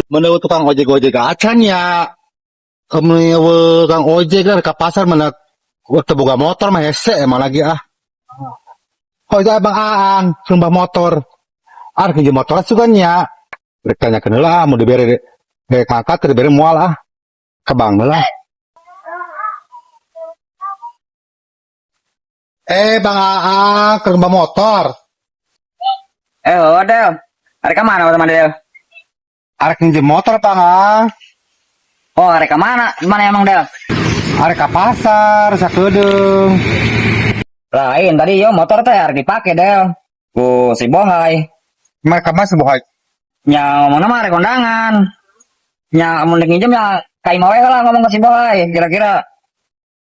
Menurut tukang ojek-ojek acan ya. Kemudian tukang ojek lah ke pasar mana waktu boga motor mah hese emang lagi ah. Oh itu Abang Aang, sumpah motor. Ah, pinjam motor sugan ya. Rek tanya heula mau dibere kakak teu dibere moal ah. Ke bang lah. Eh, Bang Aang, ke lembah motor. Eh, oh, Del. Arek ka mana teman Del? Arek minjem motor, Bang Aang. Oh, arek ka mana? Mana emang Del? Arek ke pasar, sakedeung. Lain tadi yo motor teh arek dipake Del. Ku si Bohai. Mereka masih bohai. Nya ngomongna mah arek kondangan. Nya mun rek nginjem ya ka imah we lah ngomong ke si Bohai kira-kira.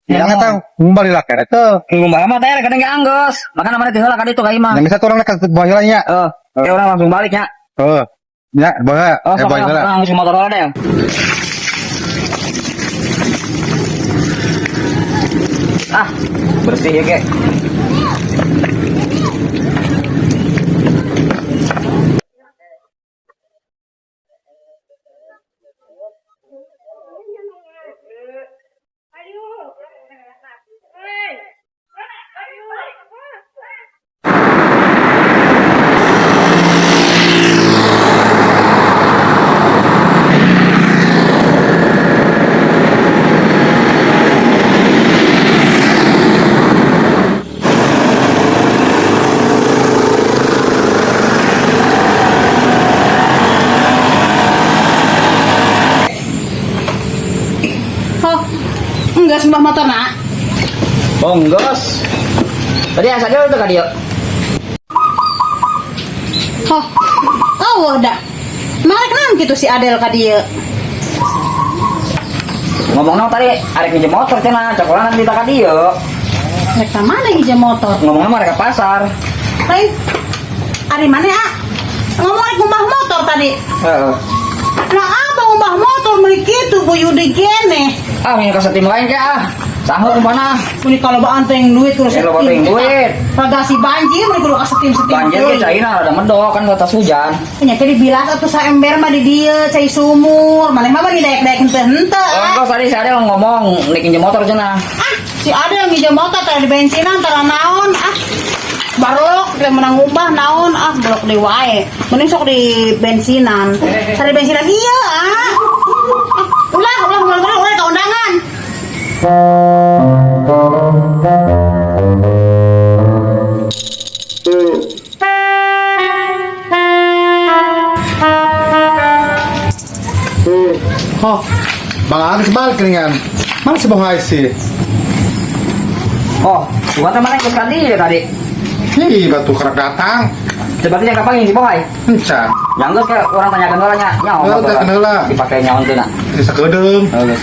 Yang Ya, eta ngumbal lah kere teu. Ngumbah mah teh kadang ge anggeus. Makana mana teh heula ka ditu ka imah. Yang bisa turun ke bohai lah nya. Eh, ya urang langsung balik nya. Heeh. Ya, bohai. Oh, Eh, sok bohai lah. langsung motor heula Del. Ah, bersih ya, Kek. Oh, enggak sembah motor nak. Oh, enggos. Tadi asa dia tuh ka dieu. Oh, oh dah. Marek naon gitu si Adel ka dieu. Ngomongna tadi arek minjem motor cenah, cokolan nanti tak ka dieu. Rek ka mana hiji motor? Ngomongna mah arek ke pasar. Lain ari mana ah? Ngomong rek ngumbah motor tadi. Heeh. Nah, apa ngumbah motor meuli kitu Bu Yudi kene. Ah, minum ka setim lain ke ah. Sahur mana? Meni kalau banteng duit kudu Eh, lo banteng duit. Rada si banjir meni kudu ka setim-setim. Banjir ke caina rada medok kan atas hujan. Nya teh dibilas atuh saember mah di dieu cai sumur. Maneh mah bari daek-daek henteu-henteu. Oh, Ah. enggak tadi si Adel ngomong nek minjem motor cenah. Ah, si Adel nginjem motor tadi di bensinan tara naon ah. Barok teh menang ngumbah naon ah blok deui wae. Mending sok di bensinan. Tadi bensinan iya ah. Ah, ulah ulah ulah ulah ulah ka undangan. Oh, Bang Aang balik dengan. Mana si bohai sih? Oh, bukan teman yang ka dieu tadi. Ih, batu kerak datang. Berarti yang kapan si Bohai? Encan. Yang geus ke urang tanyakeun heula nya. Nya Oh, tanyakeun heula. Dipake nyaon teu na. Di sakedeung. Geus.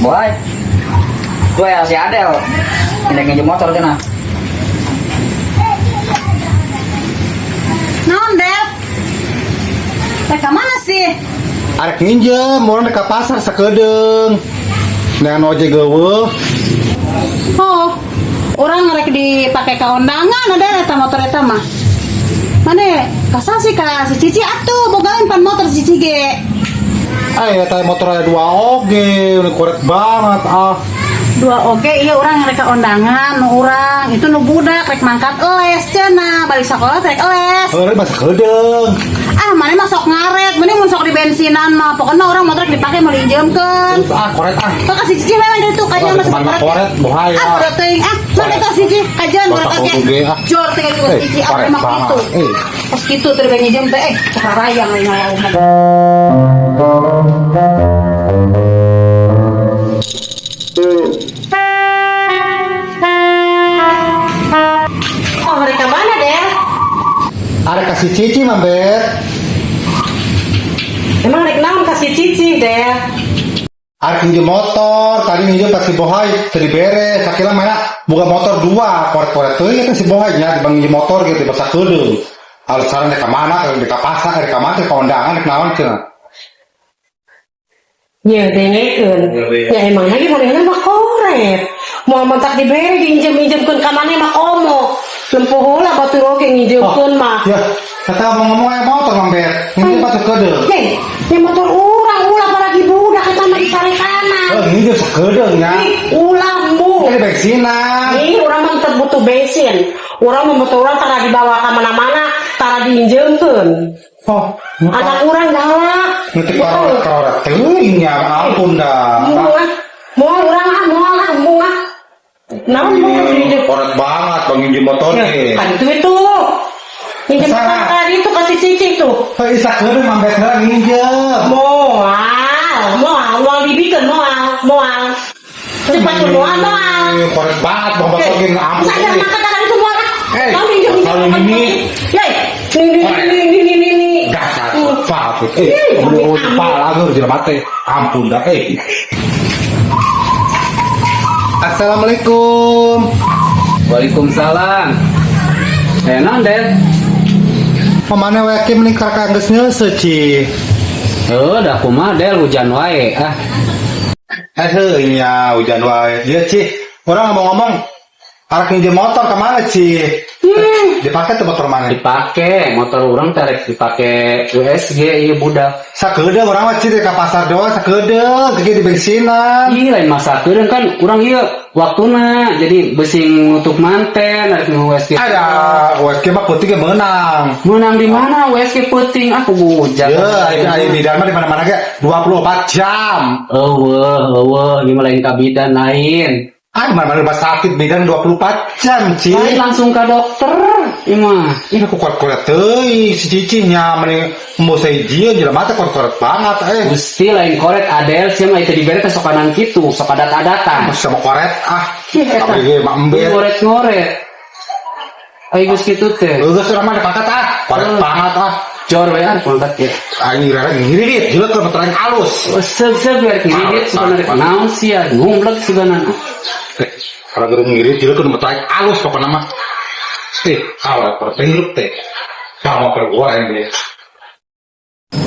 Bohai. Gue ya si Adel. Ini nginjem motor cenah. Naon Del? Rek ka mana sih? Arek nginjem, urang ke pasar sakedeung. Dengan ojek eueuh. Oh, Urang rek dipake ka undangan ada eta motor eta mah. Mana kasasi ka si Cici atuh bogaeun pan motor si Cici ge. Ay, eta motor ada dua oge, ini korek banget ah. Dua oge iya urang rek ka undangan nu urang itu nu budak rek mangkat les cenah balik sekolah rek les. Heuh, masa kedeung. Ah, mana mah sok ngaret, mending mun sok di bensinan mah. Pokoknya urang motor rek dipake mau diinjemkeun. Terus ah, korek ah. Kok kasih Cici memang itu kayaknya Oh, masih kemana korek, bahaya. Ah, korek teuing. Ah, mana itu si Cici kajian korek Batak oge. oge, ah. Jor teh juga Eh, Cici ah korek emang banget. gitu. Eh. Pas gitu teh nginjem teh sok rayang nyawa mah. Oh, mereka mana, Del? Ada kasih Cici mah, Bet. Emang rek naon kasih Cici, Del? Ada minjem motor, tadi minjem kasih bohai, tadi beres, sakila mana buka motor dua, korek-korek tuh ya kasih bohai nya, dibang minjem motor gitu, bahasa kedeung. Alasan rek ka mana, rek ka pasar, rek ka mana, rek ka undangan, rek naon cenah. Nya dengekeun. Ya emang lagi manehna mah koret. Moal mentak dibere diinjem-injemkeun ka maneh mah komo. Lempuh heula batur oge nginjemkeun mah. Ya, kata ngomong-ngomong aya motor Mang Bet, minjem batu kedeung. Hei, nya motor urang ulah paragi budak eta mah dicarekanan. Oh, minjem sakedeung nya. Ih, ulah mu. Ini bensinan. Ih, urang mah teu butuh bensin. Urang mah motor urang tara dibawa ka mana-mana, tara diinjemkeun. Oh, Anak urang galak. Nanti korek-korek teuing nya, ampun dah. Moal ah, moal urang ah, moal ah, moal ah. Naon motor diinjem? Korek banget bang minjem motor nih. Kan itu itu. Minjem Salah. motor tadi itu kasih Cici tuh. Hei, sakedeung Mang Bet heula nginjem. Moal, moal, moal dibikeun moal, moal. Cepat tuh moal, moal. Eh, korek banget bang motor gini, ampun. Saya makan tadi itu moal ah. Eh, Mau minjem minjem kalau motor. ini. Yey, nih nih nih nih nih nih nih. Dasar cepat. Ih, Eh, ampun. kepala gue tidak mati. Ampun dah. Eh. Assalamualaikum. Waalaikumsalam. Eh, naon, Del? Pemana wae mending kakak geus nyeuseuh, Ci. Heuh, dah kumaha Del hujan wae. Ah, Eh, heuh nya hujan wae. Iya, Ci. Urang ngomong-ngomong, arek minjem motor kemana, Ci? Dipakai tuh motor mana? Dipake motor urang teh rek dipake USG ieu budak. Sakedeung urang mah Ci ka pasar doang sakedeung, ge di bensinan. Ih, lain masakeun kan urang ieu waktuna jadi besing nutup manten rek nu USG. Ada USG mah peuting ge meunang. Menang di mana USG peuting aku hujan. Ya, aya bidan mah di mana-mana ge 24 jam. Eueuh, eueuh, ini mah lain ka bidan lain. Ah, di mana-mana rumah sakit bidan 24 jam, Ci. Lain langsung ke dokter, ieu mah. Ini aku korek-korek teuing si Cici nya mending mau sejieun jelema teh korek-korek banget eh. Gusti lain koret Adel sia mah itu dibere teh sokanan kitu, sok adat-adatan. Sama koret ah. Ih, eta. Tapi ge mah ember. Ngoret-ngoret. Ayo geus kitu teh. Geus urang mah dipakat ah. Korek banget ah. Jor we ah mangkat ya. Aing rere ngiridit, jelek ke motor aing alus. Seug-seug biar ngiridit sugana rek naon sia, ngumlek sugana. Eh, kalau gerung ngiridit jelek ke motor aing alus pokokna mah. Eh, awal korek hirup teh. Sama motor gua aing ge.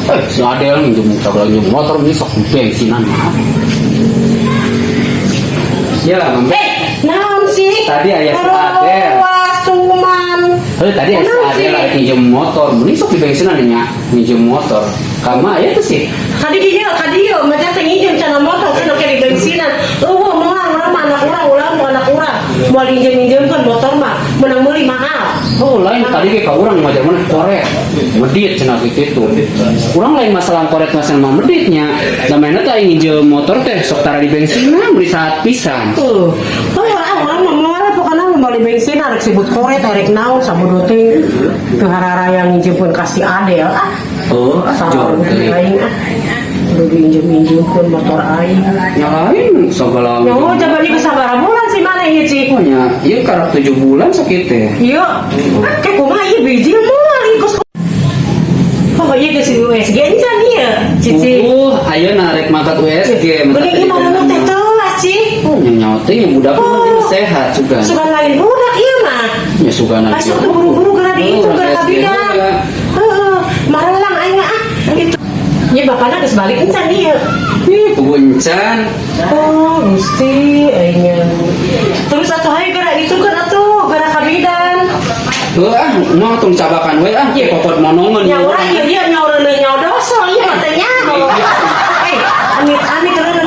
Eh, si Adel minjem motor minjem motor ini sok bensinan mah. Ya, Mambe. Eh, naon sih? Tadi aya si Adel. Wah, suman. Eh, tadi aya si Naon Adel sih? rek minjem motor, mending sok di bensinan nya minjem motor. Kama aya tuh sih. Kadi dieu, kadi dieu, macam teh nginjem cenah motor cenah ke di bensinan. Eueuh moal urang mah anak urang, ulah mau anak urang. Moal diinjem-injemkeun motor mah, menang meuli mahal. Oh, lain tadi ge ka urang ngajar mana koret. Medit cenah kitu. Urang lain masalah koret masalah mah meditnya. Namanya teh aing nginjem motor teh sok tara di bensinan beli saat pisan. Tuh. Oh, ah, urang mah moal pokona mah meuli bensin arek sibut koret arek naon sabodo teh. Teu hararaya nginjemkeun ka si Adel ah. Oh, ah, jor Salah teh. aing ah. Udah diinjem-injemkeun motor aing. Yang lain segala. Ya, oh, coba ieu sabaraha bulan sih mana ieu Ci? Oh, nya, ieu karek 7 bulan sakit teh. Iya, kayak kumaha ieu biji moal ieu geus. Oh, iya geus USG encan ieu, Cici. Ayeuna rek mangkat USG. Bening ieu mah teh telas, Ci. Oh, nya nyawa teh yang budak mah penting sehat juga. Sugan lain budak ieu mah. Ya sugan aja. Asup tuh buru-buru geura di itu Oh, geura ka USG bidan. heula. Heeh, marelang aing mah ah. Itu. Ieu bapana geus balik encan ieu. Ih, pugu encan. Oh, Gusti aing. Terus atuh hayu geura itu geura. Heuh ah, mah tong cabakan we ah, kokot monongan. Nya urang ieu ieu nya urang nyaho dosa ieu mah teh nyaho. Eh, amit-amit.